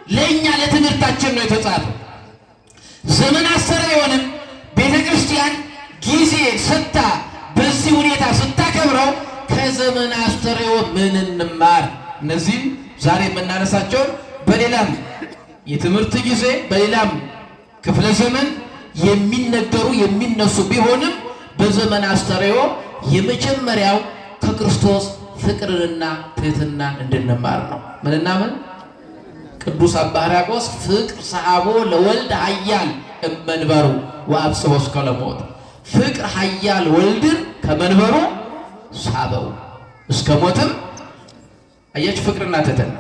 ለእኛ ለትምህርታችን ነው የተጻፈው። ዘመን አስተርእዮንም ቤተ ክርስቲያን ጊዜ ሰጥታ በዚህ ሁኔታ ስታከብረው ከዘመነ አስተርእዮ ምን እንማር? እነዚህም ዛሬ የምናነሳቸውን በሌላም የትምህርት ጊዜ በሌላም ክፍለ ዘመን የሚነገሩ የሚነሱ ቢሆንም በዘመነ አስተርእዮ የመጀመሪያው ከክርስቶስ ፍቅርንና ትህትናን እንድንማር ነው። ምንና ምን? ቅዱስ አባ ሕርያቆስ ፍቅር ሰሐቦ ለወልድ ኃያል እመንበሩ ወአብጽሖ እስከ ለሞት፣ ፍቅር ኃያል ወልድን ከመንበሩ ሳበው እስከ ሞትም። አያችሁ፣ ፍቅርና ትህትና፣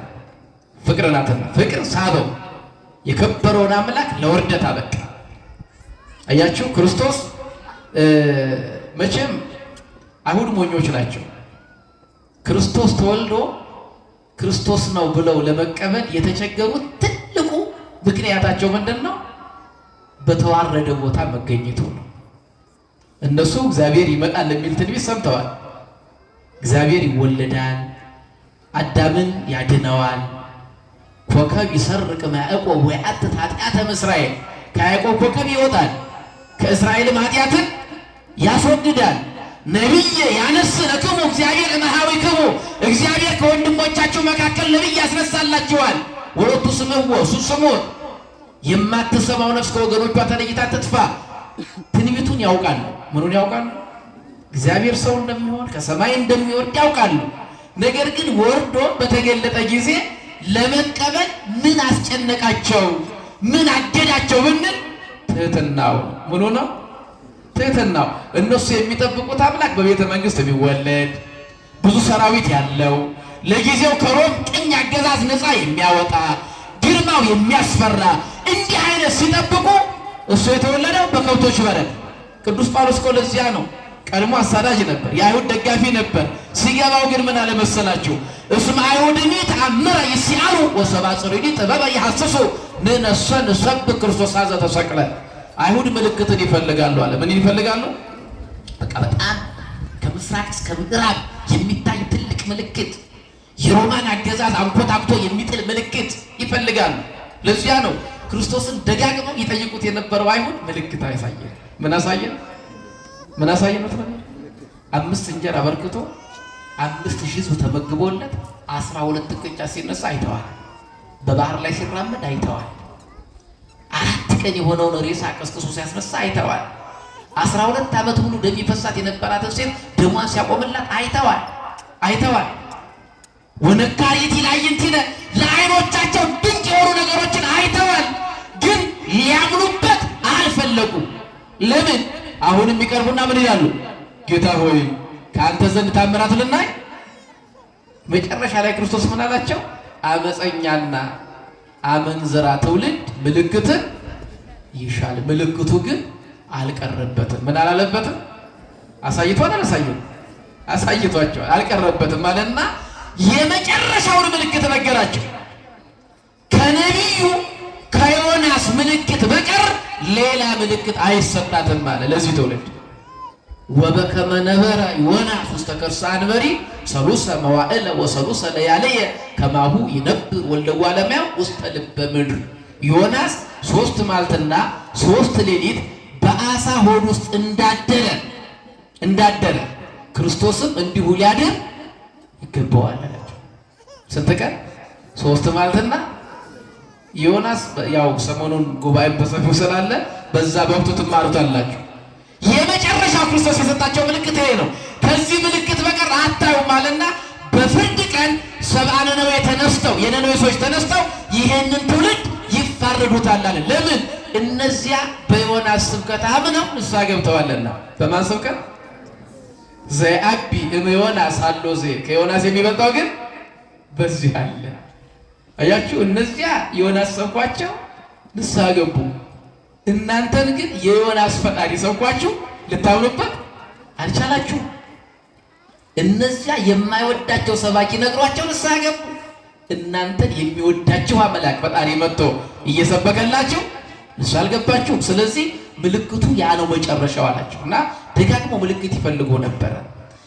ፍቅርና ትህትና፣ ፍቅር ሳበው የከበረውን አምላክ ለውርደት አበቃ። አያችሁ፣ ክርስቶስ መቼም አይሁድ ሞኞች ናቸው። ክርስቶስ ተወልዶ ክርስቶስ ነው ብለው ለመቀበል የተቸገሩት ትልቁ ምክንያታቸው ምንድን ነው? በተዋረደ ቦታ መገኘቱ ነው። እነሱ እግዚአብሔር ይመጣል የሚል ትንቢት ሰምተዋል። እግዚአብሔር ይወለዳል፣ አዳምን ያድነዋል፣ ኮከብ ይሰርቅ እምያዕቆብ ወይአትት ኃጢአተ እምእስራኤል፣ ከያዕቆብ ኮከብ ይወጣል፣ ከእስራኤልም ኃጢአትን ያስወግዳል። ነቢየ ያነሥእ ለክሙ እግዚአብሔር እምአኀዊክሙ፣ እግዚአብሔር ከወንድሞቻችሁ መካከል ነቢይ ያስነሳላችኋል። ወሎቱ ስምዎ፣ እሱ ስሙት። የማትሰማው ነፍስ ከወገኖቿ ተለይታ ትጥፋ። ትንቢቱን ያውቃሉ። ምኑን ያውቃሉ? እግዚአብሔር ሰው እንደሚሆን ከሰማይ እንደሚወርድ ያውቃሉ። ነገር ግን ወርዶ በተገለጠ ጊዜ ለመቀበል ምን አስጨነቃቸው? ምን አገዳቸው ብንል ትህትናው። ምኑ ነው? ትህትናው። እነሱ የሚጠብቁት አምላክ በቤተ መንግስት የሚወለድ፣ ብዙ ሰራዊት ያለው፣ ለጊዜው ከሮም ቅኝ አገዛዝ ነፃ የሚያወጣ፣ ግርማው የሚያስፈራ እንዲህ አይነት ሲጠብቁ እሱ የተወለደው በከብቶች በረት። ቅዱስ ጳውሎስ እኮ ለዚያ ነው፣ ቀድሞ አሳዳጅ ነበር፣ የአይሁድ ደጋፊ ነበር። ሲገባው ግን ምን አለመሰላችሁ? እስመ አይሁድኒ ተአምረ ይሲአሉ ወሰብአ ጽሩኒ ጥበበ ይሐስሱ ንሕነሰ ንሰብክ ክርስቶስ ዘተሰቅለ። አይሁድ ምልክትን ይፈልጋሉ አለ። ምን ይፈልጋሉ? በቃ በጣም ከምስራቅ እስከ ምዕራብ የሚታይ ትልቅ ምልክት፣ የሮማን አገዛዝ አንኮታኩቶ የሚጥል ምልክት ይፈልጋሉ። ለዚያ ነው ክርስቶስን ደጋግመው ይጠይቁት የነበረው አይሁድ። ምልክት አሳየን። ምን አሳየን? ምን አሳየን? 5 እንጀራ አበርክቶ 5,000 ሕዝብ ተመግቦለት 12 ቅርጫት ሲነሳ አይተዋል። በባህር ላይ ሲራመድ አይተዋል። 4 ቀን የሆነውን ሬሳ ቀስቅሶ ሲያስነሳ አይተዋል። 12 ዓመት ሙሉ ደም ይፈሳት የነበራትን ሴት ደሟን ሲያቆምላት አይተዋል አይተዋል። ወነካሪቲ ላዕይንቲነ፣ ለዓይኖቻቸው ድንቅ የሆኑ ነገሮችን አይተዋል። ግን ሊያምኑበት አልፈለጉም። ለምን? አሁን የሚቀርቡና ምን ይላሉ? ጌታ ሆይ፣ ከአንተ ዘንድ ታምራት ልናይ። መጨረሻ ላይ ክርስቶስ ምን አላቸው? አመፀኛና አመንዝራ ትውልድ ምልክትን ይሻል፣ ምልክቱ ግን አልቀረበትም። ምን አላለበትም? አሳይቷል፣ አላሳየም? አሳይቷቸዋል። አልቀረበትም አለና የመጨረሻውን ምልክት ነገራቸው። ከነቢዩ ከዮናስ ምልክት በቀር ሌላ ምልክት አይሰጣትም አለ ለዚህ ትውልድ። ወበከመ ነበረ ዮናስ ውስተ ከርሰ አንበሪ ሰሉሰ መዋዕለ ወሰሉሰ ለያለየ ከማሁ ይነብር ወልደ እጓለ እመሕያው ውስተ ልበ ምድር። ዮናስ 3 መዓልትና 3 ሌሊት በአሳ ሆድ ውስጥ እንዳደረ ክርስቶስም እንዲሁ ሊያድር ይገባዋል አላቸው። ስንት ቀን? 3 መዓልትና ዮናስ ያው ሰሞኑን ጉባኤ በሰፊው ስላለ በዛ በወቅቱ ትማሩታላችሁ። የመጨረሻው ክርስቶስ የሰጣቸው ምልክት ይሄ ነው። ከዚህ ምልክት በቀር አታዩም አለና በፍርድ ቀን ሰብአ ነነዌ ተነስተው፣ የነነዌ ሰዎች ተነስተው ይሄንን ትውልድ ይፋረዱታል አለ። ለምን? እነዚያ በዮናስ ስብከት አምነው ንስሐ ገብተዋልና። በማን ስብከት? ዘየዐቢ እምዮናስ ሀሎ ዝየ፣ ከዮናስ የሚበልጠው ግን በዚህ አለ። አያችሁ፣ እነዚያ ዮናስ ሰብኳቸው ንስሐ ገቡ። እናንተን ግን የዮናስ ፈጣሪ ሰብኳችሁ ልታምኑበት አልቻላችሁ። እነዚያ የማይወዳቸው ሰባኪ ነግሯቸው ንስሐ ገቡ። እናንተን የሚወዳችሁ አምላክ ፈጣሪ መጥቶ እየሰበከላችሁ ንስሐ አልገባችሁም። ስለዚህ ምልክቱ ያ ነው መጨረሻው አላቸው። እና ደጋግሞ ምልክት ይፈልጉ ነበረ።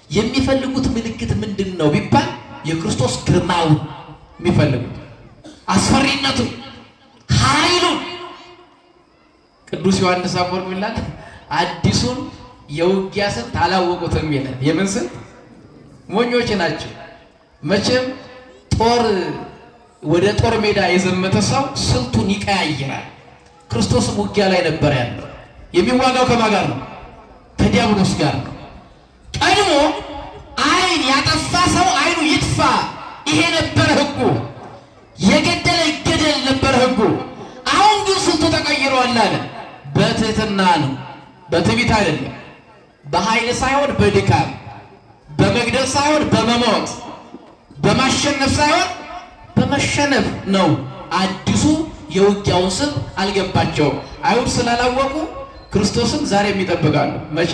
የሚፈልጉት ምልክት ምንድን ነው ቢባል የክርስቶስ ግርማው የሚፈልጉት፣ አስፈሪነቱ፣ ቅዱስ ዮሐንስ አፈወርቅ ይላል አዲሱን የውጊያ ስልት አላወቁትም ይላል። የምን ስልት? ሞኞች ናቸው። መቼም ጦር ወደ ጦር ሜዳ የዘመተ ሰው ስልቱን ይቀያይራል። ክርስቶስም ውጊያ ላይ ነበር ያለው። የሚዋጋው ከማን ጋር ነው? ከዲያብሎስ ጋር ነው። ቀድሞ ዓይን ያጠፋ ሰው ዓይኑ ይጥፋ፣ ይሄ ነበር ሕጉ። የገደለ ይገደል ነበር ሕጉ። አሁን ግን ስልቱ ተቀይሯል አለ። በትህትና ነው፣ በትዕቢት አይደለም። በኃይል ሳይሆን በድካም፣ በመግደል ሳይሆን በመሞት፣ በማሸነፍ ሳይሆን በመሸነፍ ነው። አዲሱ የውጊያውን ስም አልገባቸውም። አይሁድ ስላላወቁ ክርስቶስን ዛሬም ይጠብቃሉ። መቼ?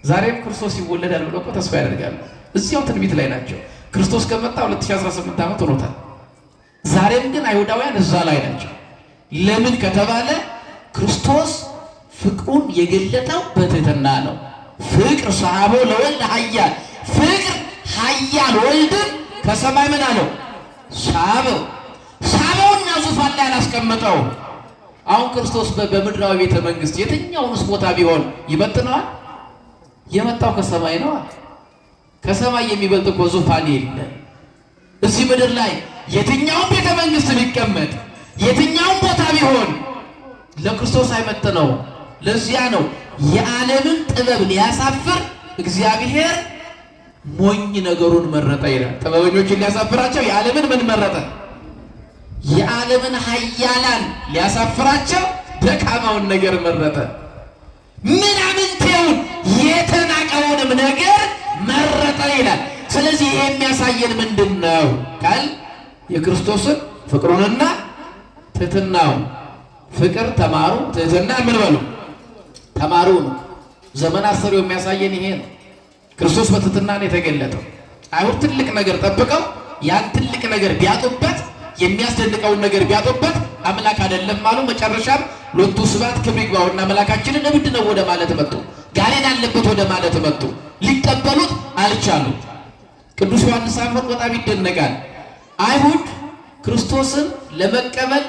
ዛሬም ክርስቶስ ይወለዳል ብሎ እኮ ተስፋ ያደርጋሉ። እዚያው ትንቢት ላይ ናቸው። ክርስቶስ ከመጣ 2018 ዓመት ሆኖታል። ዛሬም ግን አይሁዳውያን እዛ ላይ ናቸው። ለምን ከተባለ ክርስቶስ ፍቅሩን የገለጠው በትህትና ነው። ፍቅር ሰሐቦ ለወልድ ኃያል፣ ፍቅር ኃያል ወልድን ከሰማይ ምን አለው? ሳበው። ሳበውና ዙፋን ላይ አላስቀመጠው። አሁን ክርስቶስ በምድራዊ ቤተ መንግስት የትኛውንስ ቦታ ቢሆን ይመጥነዋል? የመጣው ከሰማይ ነው። ከሰማይ የሚበልጥ እኮ ዙፋን የለም። እዚህ ምድር ላይ የትኛውን ቤተ መንግስት ቢቀመጥ የትኛውን ቦታ ቢሆን ለክርስቶስ አይመጥነው። ለዚያ ነው የዓለምን ጥበብ ሊያሳፍር እግዚአብሔር ሞኝ ነገሩን መረጠ ይላል። ጥበበኞችን ሊያሳፍራቸው የዓለምን ምን መረጠ? የዓለምን ኃያላን ሊያሳፍራቸው ደካማውን ነገር መረጠ። ምናምንቴውን የተናቀውንም ነገር መረጠ ይላል። ስለዚህ ይሄ የሚያሳየን ምንድን ነው ካል የክርስቶስን ፍቅሩንና ትሕትናውን። ፍቅር ተማሩ፣ ትሕትና ምን በሉ ተማሩ ነው። ዘመን አሰሪው የሚያሳየን ይሄ ነው። ክርስቶስ በትሕትና ነው የተገለጠው። አይሁድ ትልቅ ነገር ጠብቀው ያን ትልቅ ነገር ቢያጡበት፣ የሚያስደንቀውን ነገር ቢያጡበት አምላክ አይደለም አሉ። መጨረሻም ሎቱ ስብሐት ክብር ይግባውና አምላካችንን እብድ ነው ወደ ማለት መጡ። ጋኔን አለበት ወደ ማለት መጡ። ሊቀበሉት አልቻሉ። ቅዱስ ዮሐንስ አፈወርቅ በጣም ይደነቃል። አይሁድ ክርስቶስን ለመቀበል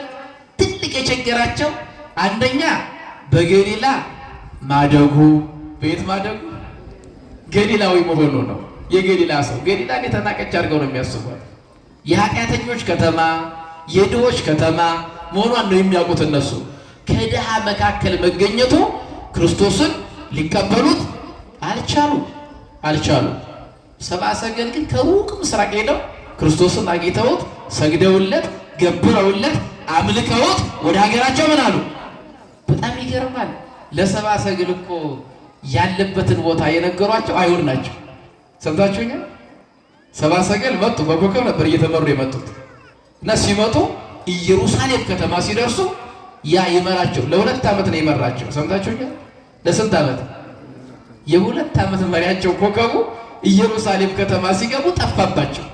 ትልቅ የቸገራቸው አንደኛ በገሊላ ማደጉ፣ በየት ማደጉ? ገሊላዊ መሆኑ ነው። የገሊላ ሰው ገሊላን የተናቀች አድርገው ነው የሚያስቧት። የኃጢአተኞች ከተማ፣ የድሆች ከተማ መሆኗን ነው የሚያውቁት እነሱ። ከድሃ መካከል መገኘቱ ክርስቶስን ሊቀበሉት አልቻሉ አልቻሉ። ሰብአ ሰገል ግን ከሩቅ ምስራቅ ሄደው ክርስቶስን አግኝተውት ሰግደውለት ገብረውለት አምልከውት ወደ ሀገራቸው ምን አሉ? በጣም ይገርማል። ለሰብአ ሰገል እኮ ያለበትን ቦታ የነገሯቸው አይሁድ ናቸው። ሰምታችሁኛል? ሰብአ ሰገል መጡ። በኮከብ ነበር እየተመሩ የመጡት እና ሲመጡ ኢየሩሳሌም ከተማ ሲደርሱ ያ ይመራቸው ለ2 ዓመት ነው የመራቸው። ሰምታችሁኛል? ለስንት ዓመት? የ2 ዓመት መሪያቸው ኮከቡ ኢየሩሳሌም ከተማ ሲገቡ ጠፋባቸው።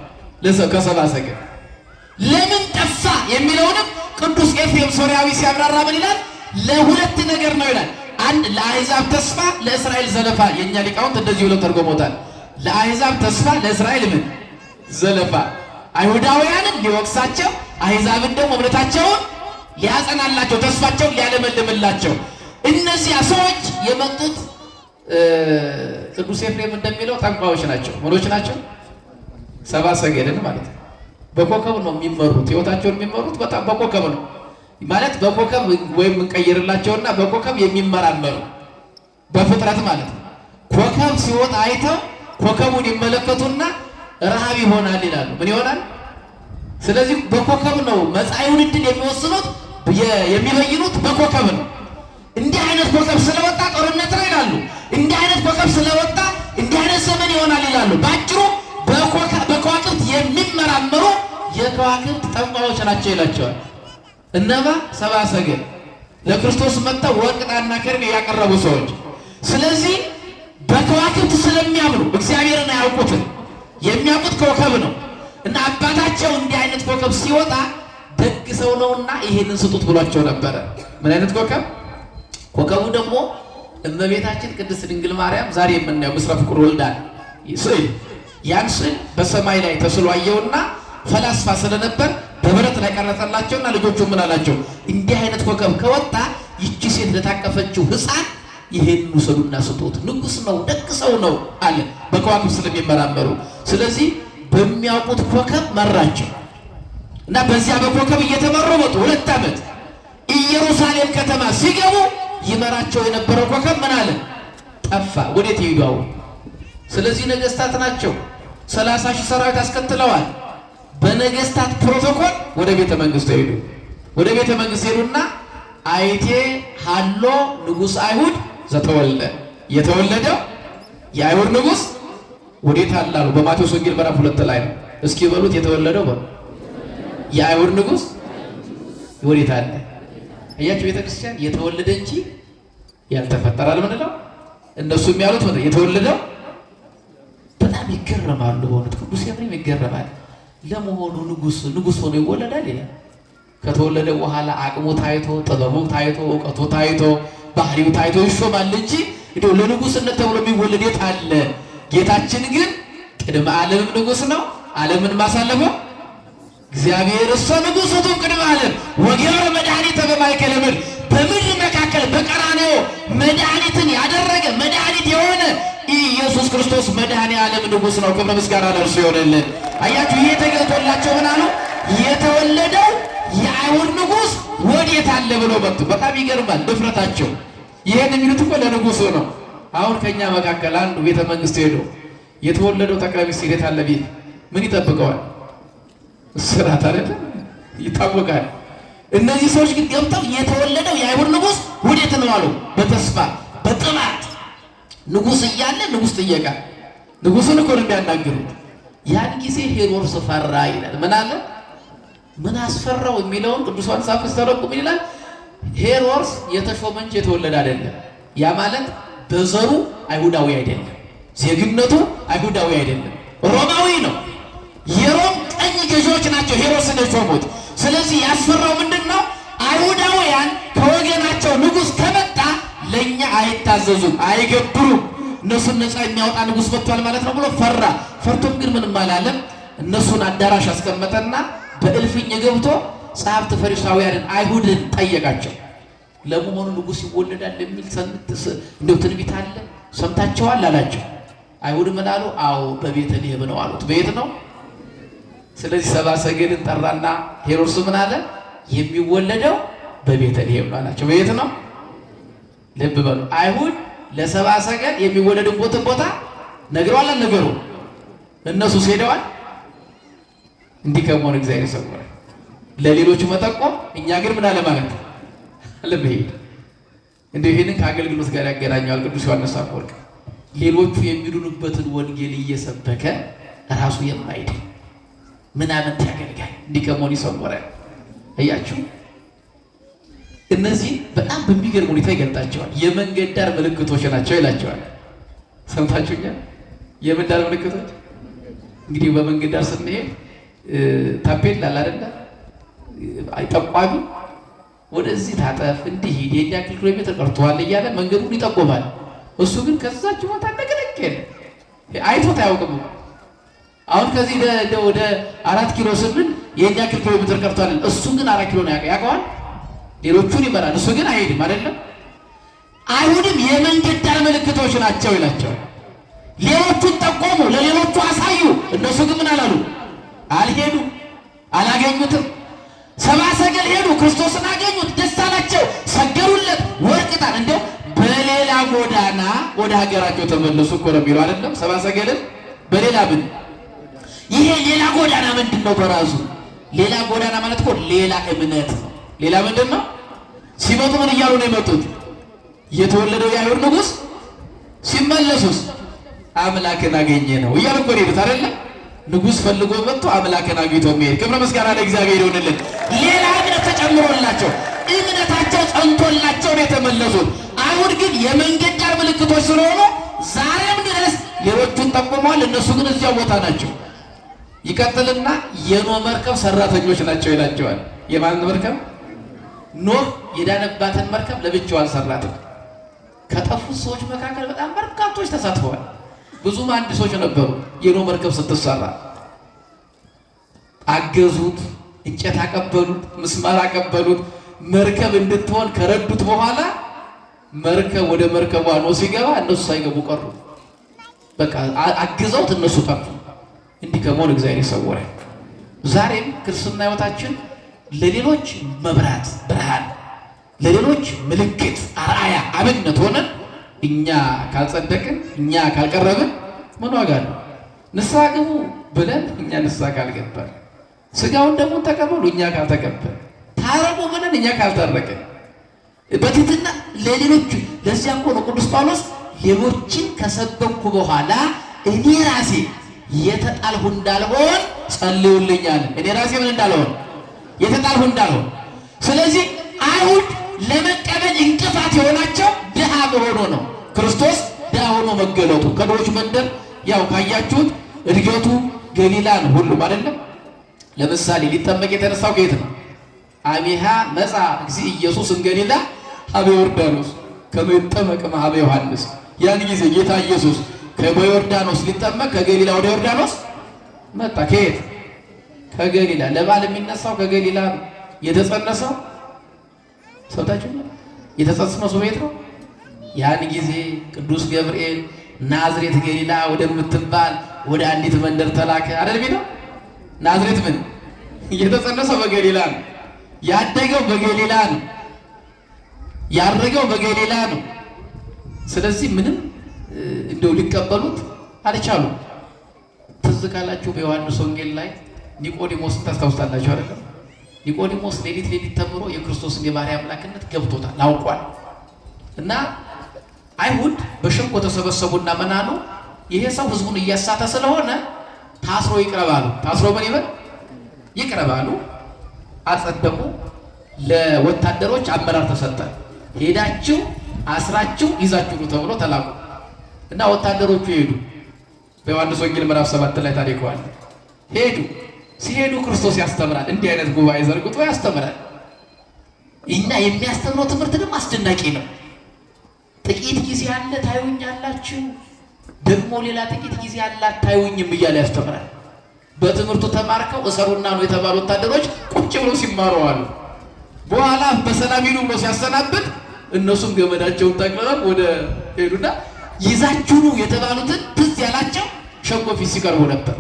ከሰብአ ሰገል ለምን ጠፋ የሚለውንም ቅዱስ ኤፍሬም ሶርያዊ ሲያብራራ ምን ይላል? ለሁለት ነገር ነው ይላል። አንድ ለአሕዛብ ተስፋ፣ ለእስራኤል ዘለፋ። የኛ ሊቃውንት እንደዚህ ብለው ተርጎሞታል። ለአሕዛብ ተስፋ፣ ለእስራኤል ምን ዘለፋ። አይሁዳውያንን ሊወቅሳቸው፣ አሕዛብን ደግሞ እምነታቸውን ሊያጸናላቸው፣ ተስፋቸውን ሊያለመልምላቸው። እነዚያ ሰዎች የመጡት ቅዱስ ኤፍሬም እንደሚለው ጠንቋዮች ናቸው። ምኖች ናቸው? ሰብአ ሰገልን ማለት ነው። በኮከብ ነው የሚመሩት። ህይወታቸውን የሚመሩት በጣም በኮከብ ነው ማለት በኮከብ ወይም እንቀይርላቸውና በኮከብ የሚመራመሩ በፍጥረት ማለት ነው። ኮከብ ሲወጣ አይተው ኮከቡን ይመለከቱና ረሃብ ይሆናል ይላሉ። ምን ይሆናል? ስለዚህ በኮከብ ነው መጻኢውን ዕድል የሚወስኑት፣ የሚበይኑት በኮከብ ነው። እንዲህ አይነት ኮከብ ስለወጣ ጦርነት ነው ይላሉ። እንዲህ አይነት ኮከብ ስለወጣ እንዲህ አይነት ዘመን ይሆናል ይላሉ። ባጭሩ በከዋክብት የሚመራመሩ የከዋክብት ጠንቋዮች ናቸው ይላቸዋል። እነማ ሰብአ ሰገል ለክርስቶስ መጥተው ወርቅ፣ ዕጣንና ከርቤ ያቀረቡ ሰዎች። ስለዚህ በከዋክብት ስለሚያምኑ እግዚአብሔርን አያውቁትም። የሚያውቁት ኮከብ ነው እና አባታቸው እንዲህ አይነት ኮከብ ሲወጣ ደግ ሰው ነውና ይሄንን ስጡት ብሏቸው ነበረ። ምን አይነት ኮከብ? ኮከቡ ደግሞ እመቤታችን ቅድስት ድንግል ማርያም ዛሬ የምናየው ምስለ ፍቁር ወልዳ ስዕል፣ ያን ስዕል በሰማይ ላይ ተስሎ አየውና ፈላስፋ ስለነበር በብረት ላይ ቀረጸላቸውና ልጆቹ ምን አላቸው? እንዲህ አይነት ኮከብ ከወጣ ይቺ ሴት ለታቀፈችው ሕፃን ይሄን ውሰዱና ስጡት፣ ንጉሥ ነው፣ ደግ ሰው ነው አለ። በከዋክብት ስለሚመራመሩ ስለዚህ በሚያውቁት ኮከብ መራቸው እና በዚያ በኮከብ እየተመሩ መጡ። 2 ዓመት ኢየሩሳሌም ከተማ ሲገቡ ይመራቸው የነበረው ኮከብ ምን አለ? ጠፋ። ወዴት ይሄዱ አሁን? ስለዚህ ነገስታት ናቸው። 30,000 ሰራዊት አስከትለዋል። በነገስታት ፕሮቶኮል ወደ ቤተ መንግስት ሄዱ። ወደ ቤተ መንግስት ሄዱና አይቴ ሀሎ ንጉሥ አይሁድ ዘተወልደ፣ የተወለደው የአይሁድ ንጉሥ ወዴት አለ አሉ። በማቴዎስ ወንጌል ምዕራፍ 2 ላይ ነው። እስኪ በሉት የተወለደው በሉ የአይሁድ ንጉሥ ወዴት አለ? አያችሁ፣ ቤተክርስቲያን የተወለደ እንጂ ያልተፈጠረ አለ። እነሱ የሚያሉት የተወለደው በጣም ይገረማሉ። በእውነት ቅዱስ ኤፍሬም ይገረማል። ለመሆኑ ንጉሥ ንጉሥ ሆኖ ይወለዳል ይላል። ከተወለደ በኋላ አቅሙ ታይቶ፣ ጥበቡ ታይቶ፣ እውቀቱ ታይቶ፣ ባህሪው ታይቶ ይሾማል እንጂ እንደው ለንጉሥነት ተብሎ የሚወለድ የት አለ? ጌታችን ግን ቅድመ ዓለምም ንጉሥ ነው። ዓለምን ማሳለፈው እግዚአብሔር እሱ ንጉሥ ውእቱ ቅድመ ዓለም ወገብረ መድኃኒተ በማእከለ ምድር፣ በምድር መካከል በቀራንዮ መድኃኒትን ያደረገ መድኃኒት የሆነ ኢየሱስ ክርስቶስ መድኃኔ ዓለም ንጉሥ ነው። ክብረ ምስጋና ለእርሱ ይሆንልን። አያችሁ፣ ይሄ ተገልጦላቸው ምን አሉ? የተወለደው የአይሁድ ንጉሥ ወዴት አለ ብሎ መጡ። በጣም ይገርማል ድፍረታቸው። ይሄን የሚሉት እኮ ለንጉሱ ነው። አሁን ከኛ መካከል አንዱ ቤተ መንግስት ሄዶ የተወለደው ጠቅላይ ሚኒስትር የት አለ ቢል ምን ይጠብቀዋል? እስራት አይደል? ይታወቃል። እነዚህ ሰዎች ግን ገብተው የተወለደው የአይሁድ ንጉሥ ወዴት ነው አሉ። በተስፋ በጥማት ንጉሥ እያለ ንጉሥ ጥየቃ ንጉሱን እኮ ነው የሚያናግሩት። ያን ጊዜ ሄሮድስ ፈራ ይላል። ምን አለ? ምን አስፈራው የሚለውን ቅዱስ ዮሐንስ አፈ ሲተረጉም ይላል ሄሮድስ የተሾመ እንጂ የተወለደ አይደለም። ያ ማለት በዘሩ አይሁዳዊ አይደለም፣ ዜግነቱ አይሁዳዊ አይደለም፣ ሮማዊ ነው። የሮም ቀኝ ገዢዎች ናቸው ሄሮድስን የሾሙት። ስለዚህ ያስፈራው ምንድን ነው? አይሁዳውያን ከወገናቸው ንጉሥ ከመጣ ለእኛ አይታዘዙም፣ አይገብሩም፣ እነሱን ነፃ የሚያወጣ ንጉሥ መጥቷል ማለት ነው ብሎ ፈራ። ፈርቶም ግን ምንም አላለም። እነሱን አዳራሽ አስቀመጠና በእልፍኝ ገብቶ ጸሐፍት ፈሪሳውያንን አይሁድን ጠየቃቸው። ለመሆኑ ንጉሥ ይወለዳል የሚል እንደው ትንቢት አለ ሰምታቸዋል? አላቸው። አይሁድ ምን አሉ? አዎ በቤተልሔም ነው አሉት። በየት ነው? ስለዚህ ሰብአ ሰገልን ጠራና ሄሮድስ ምን አለ? የሚወለደው በቤተልሔም ነው አላቸው። በየት ነው? ልብ በሉ። አይሁድ ለሰብአ ሰገል የሚወለድበትን ቦታ ነግረዋል አልነገሩ? እነሱስ ሄደዋል? እንዲህ ከመሆን እግዚአብሔር ይሰውራል። ለሌሎቹ መጠቆም፣ እኛ ግን ምን አለ ማለት አለመሄድ። እንዲህ ይህንን ከአገልግሎት ጋር ያገናኘዋል ቅዱስ ዮሐንስ አፈወርቅ። ሌሎቹ የሚድኑበትን ወንጌል እየሰበከ ራሱ የማይድን ምናምን ያገልጋይ እንዲህ ከመሆን ይሰውራል። እያችሁ እነዚህ በጣም በሚገርም ሁኔታ ይገልጣቸዋል። የመንገድ ዳር ምልክቶች ናቸው ይላቸዋል። ሰምታችሁኛል? የምን ዳር ምልክቶች? እንግዲህ በመንገድ ዳር ስንሄድ ታፔላ አለ አይደለ? ጠቋሚ ወደዚህ ታጠፍ፣ እንዲህ ሂድ፣ የኛ ያክል ኪሎ ሜትር ቀርቶሃል እያለ መንገዱን ይጠቆማል። እሱ ግን ከዛች ቦታ ነቅነቅ የለ አይቶት አያውቅም። አሁን ከዚህ ወደ 4 ኪሎ ስንል የኛ ያክል ኪሎ ሜትር ቀርቷል። እሱ ግን 4 ኪሎ ነው ያውቀዋል። ሌሎቹን ይመራል፣ እሱ ግን አይሄድም። አይደለም አይሁድም የመንገድ ዳር ምልክቶች ናቸው ይላቸዋል። ሌሎቹን ጠቆሙ፣ ለሌሎቹ አሳዩ። እነሱ ግን ምን አላሉ? አልሄዱም፣ አላገኙትም። ሰብአ ሰገል ሄዱ፣ ክርስቶስን አገኙት፣ ደስ አላቸው፣ ሰገዱለት። ወርቅ ዕጣን እንደው በሌላ ጎዳና ወደ ሀገራቸው ተመለሱ እኮ ነው የሚለው አይደለም። ሰብአ ሰገልን በሌላ ምን ይሄ ሌላ ጎዳና ምንድን ነው? በራሱ ሌላ ጎዳና ማለት እኮ ሌላ እምነት ነው። ሌላ ምንድን ነው? ሲመጡ ምን እያሉ ነው የመጡት? የተወለደው የአይሁድ ንጉሥ፣ ሲመለሱስ አምላክን አገኘ ነው እያሉ እኮ ነው የሄዱት አይደለም። ንጉሥ ፈልጎ መጥቶ አምላክን አግኝቶ የሚሄድ ክብረ ምስጋና ለእግዚአብሔር ይሁንልን። ሌላ እምነት ተጨምሮላቸው እምነታቸው ጸንቶላቸው ነው የተመለሱት። አይሁድ ግን የመንገድ ዳር ምልክቶች ስለሆኑ ዛሬም ድረስ ሌሎቹን ጠቁመዋል፣ እነሱ ግን እዚያው ቦታ ናቸው። ይቀጥልና የኖህ መርከብ ሰራተኞች ናቸው ይላቸዋል። የማን መርከብ? ኖህ የዳነባትን መርከብ ለብቻው አልሰራትም። ከጠፉት ሰዎች መካከል በጣም በርካቶች ተሳትፈዋል። ብዙ መሐንዲሶች ነበሩ። የኖህ መርከብ ስትሰራ አገዙት፣ እንጨት አቀበሉት፣ ምስማር አቀበሉት። መርከብ እንድትሆን ከረዱት በኋላ መርከብ ወደ መርከቧ ነው ሲገባ እነሱ ሳይገቡ ቀሩ። በቃ አግዘውት እነሱ ጠፉ። እንዲህ ከመሆን እግዚአብሔር ይሰውራል። ዛሬም ክርስትና ሕይወታችን ለሌሎች መብራት ብርሃን፣ ለሌሎች ምልክት አርአያ አብነት ሆነን እኛ ካልጸደቅን እኛ ካልቀረብን ምን ዋጋ አለው? ንስሐ ግቡ ብለን እኛ ንስሐ ካልገባን፣ ስጋውን ደሙን ተቀበሉ እኛ ካልተቀበል፣ ታረቁ ብለን እኛ ካልታረቅን፣ በትህትና ለሌሎች ለዚያ እኮ ነው ቅዱስ ጳውሎስ ሌሎችን ከሰበኩ በኋላ እኔ ራሴ የተጣልሁ እንዳልሆን ጸልዩልኛል። እኔ ራሴ ምን እንዳልሆን የተጣልሁ እንዳልሆን። ስለዚህ አይሁድ ለመቀበል እንቅፋት የሆናቸው ድሃ መሆኑ ነው። ክርስቶስ ድሃ ሆኖ መገለጡ ከድሆች መንደር ያው ካያችሁት እድገቱ ገሊላ ነው። ሁሉም አይደለም። ለምሳሌ ሊጠመቅ የተነሳው ከየት ነው? አሚሃ መጻ እግዚእ ኢየሱስ እምገሊላ ሀበ ዮርዳኖስ ከመ ይጠመቅ እምኀበ ዮሐንስ። ያን ጊዜ ጌታ ኢየሱስ ከዮርዳኖስ ሊጠመቅ ከገሊላ ወደ ዮርዳኖስ መጣ። ከየት? ከገሊላ። ለበዓል የሚነሳው ከገሊላ ነው። የተጸነሰው ሰምታችሁ የተጸነሰው ቤት ነው። ያን ጊዜ ቅዱስ ገብርኤል ናዝሬት ገሊላ ወደምትባል ወደ አንዲት መንደር ተላከ። አይደል ቢለው ናዝሬት ምን የተጸነሰው በገሊላ ነው። ያደገው በገሊላ ነው። ያረገው በገሊላ ነው። ስለዚህ ምንም እንደው ሊቀበሉት አልቻሉም። ትዝ ካላችሁ በዮሐንስ ወንጌል ላይ ኒቆዲሞስን ታስታውሳላችሁ አይደለም? ኒቆዲሞስ ሌሊት ሌሊት ተምሮ የክርስቶስን የባሕርይ አምላክነት ገብቶታል፣ አውቋል። እና አይሁድ በሸንጎ ተሰበሰቡና ምን አሉ? ይሄ ሰው ህዝቡን እያሳተ ስለሆነ ታስሮ ይቅረባሉ። ታስሮ ምን ይበል ይቅረባሉ። አጸደቁ። ለወታደሮች አመራር ተሰጠ። ሄዳችሁ አስራችሁ ይዛችሁ ኑ ተብሎ ተላኩ እና ወታደሮቹ ሄዱ። በዮሐንስ ወንጌል ምዕራፍ 7 ላይ ታሪከዋል። ሄዱ። ሲሄዱ ክርስቶስ ያስተምራል። እንዲህ አይነት ጉባኤ ዘርግቶ ያስተምራል። እና የሚያስተምረው ትምህርት ደግሞ አስደናቂ ነው። ጥቂት ጊዜ አለ ታዩኛላችሁ፣ ደግሞ ሌላ ጥቂት ጊዜ አለ አታዩኝም እያለ ያስተምራል። በትምህርቱ ተማርከው እሰሩና ነው የተባሉ ወታደሮች ቁጭ ብለው ሲማሩ አሉ። በኋላ በሰላም ሂዱ ብሎ ሲያሰናብት እነሱም ገመዳቸውን ጠቅልለው ወደ ሄዱና ይዛችሁ ኑ የተባሉትን ትዝ ያላቸው ሸንጎ ፊት ሲቀርቡ ነበር።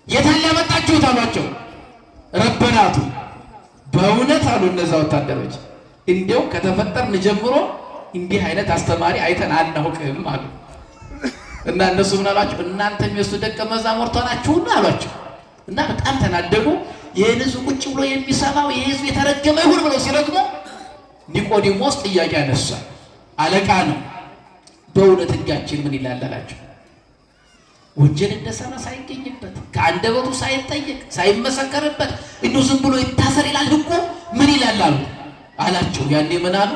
የታለ ያመጣችሁት አሏቸው። ረበናቱ በእውነት አሉ እነዛ ወታደሮች፣ እንዲያው ከተፈጠርን ጀምሮ እንዲህ አይነት አስተማሪ አይተን አናውቅም አሉ። እና እነሱ ምን አሏቸው? እናንተም የእሱ ደቀ መዛሙርት ናችሁና አሏቸው። እና በጣም ተናደዱ። ይህን ሕዝብ ቁጭ ብሎ የሚሰማው ይህ ሕዝብ የተረገመ ይሁን ብለው ሲረግሙ ኒቆዲሞስ ጥያቄ አነሳ። አለቃ ነው። በእውነት ሕጋችን ምን ይላል አላቸው። ወንጀል እንደሰራ ሳይገኝበት ከአንደበቱ ሳይጠየቅ ሳይመሰከርበት እንዲሁ ዝም ብሎ ይታሰር ይላል ሕጉ ምን ይላል አሉት አላቸው። ያኔ ምን አሉ?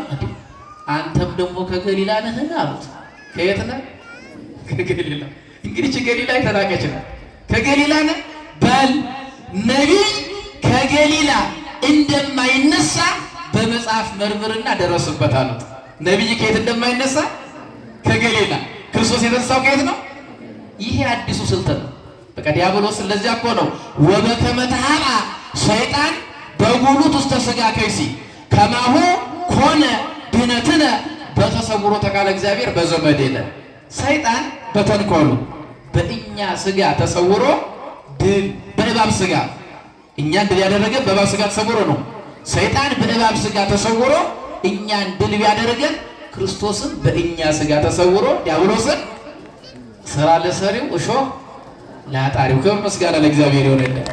አንተም ደግሞ ከገሊላ ነህን አሉት። ከየት ነህ? ከገሊላ። እንግዲህ ገሊላ የተናቀች ነው። ከገሊላ ነህ? በል ነቢይ ከገሊላ እንደማይነሳ በመጽሐፍ መርምርና ደረስበት አሉት። ነቢይ ከየት እንደማይነሳ? ከገሊላ። ክርስቶስ የተነሳው ከየት ነው? ይሄ አዲሱ ስልት ነው። በቃ ዲያብሎስ ለዚያ እኮ ነው ወበከመ ተሃብአ ሰይጣን በጉሉት ውስተ ሥጋ ከይሲ ከማሁ ኮነ ድኅነትነ በተሰውሮ ተቃለ እግዚአብሔር በዘመዴነ። ሰይጣን በተንኮሉ በእኛ ስጋ ተሰውሮ ድል በእባብ ስጋ እኛን ድል ያደረገን በእባብ ስጋ ተሰውሮ ነው። ሰይጣን በእባብ ስጋ ተሰውሮ እኛን ድል ቢያደርገን ክርስቶስን በእኛ ስጋ ተሰውሮ ዲያብሎስን ስራ ለሰሪው እሾህ ለአጣሪው። ክብር ምስጋና ለእግዚአብሔር ይሁንልን።